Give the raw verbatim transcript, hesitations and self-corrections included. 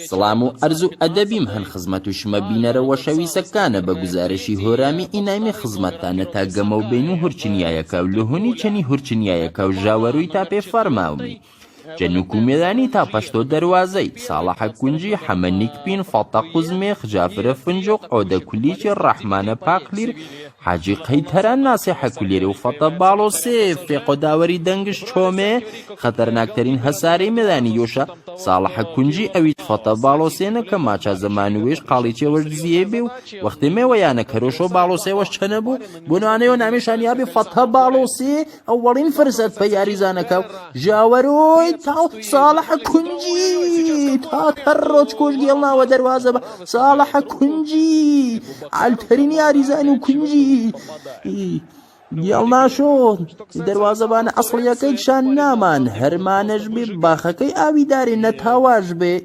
سڵام و عەرز و ئەدەبیم هەن خزمەت و شمە بینەرە وەشەویسەکانە، بە گوزارشی هۆرامی ئینایمێ خزمەتتانە تا گەمەو بین و هورچنیایەکا و لهونی چەنی هورچنیایەکا و ژاوەروی تا پێ فەرماومی. جەنووک و مێدانی تا پەشتۆ دەروازەی، ساڵەحە کونجی، حەمە نیکپین، فەتە قوزمێخ، جافرە فنجۆق، عۆدە کولیچی، ڕەحمانە پاقلیر، حاجی قەیتەرە، ناسێحە کولیرێ و فەتە باڵۆسێ، فێقۆ داوەری دەنگش چۆمێ، خەتەرناکتەرین هەسارەی مێدانی یۆشە، ساڵەحە کونجی، ئەویش فەتە باڵۆسێنە کە ماچا زەمان وێش قاڵیچێ وەش دزیێ بێ و وەختێ مێ وەیانە کەرۆشۆ باڵۆسێ وەش چەنە بوو، بۆ نانێ و نامێ شانیا بێ فەتە باڵۆسێ، ئەوەڵین فرسەت پە یاریزانەکە و ژاوەرۆی تا و ساڵەحە کونجی، تا تەڕۆچ کۆش گێڵ ناوە دەروازە بە، ساڵەحە کونجی، عالتەرین یاریزان و کونجی. گێڵ ناشۆ، دەروازەبانە ئەسڵیەکەی شان نامان، هەرمانەش بێ، باخەکەی ئاوی دارێ نەتاواش بێ.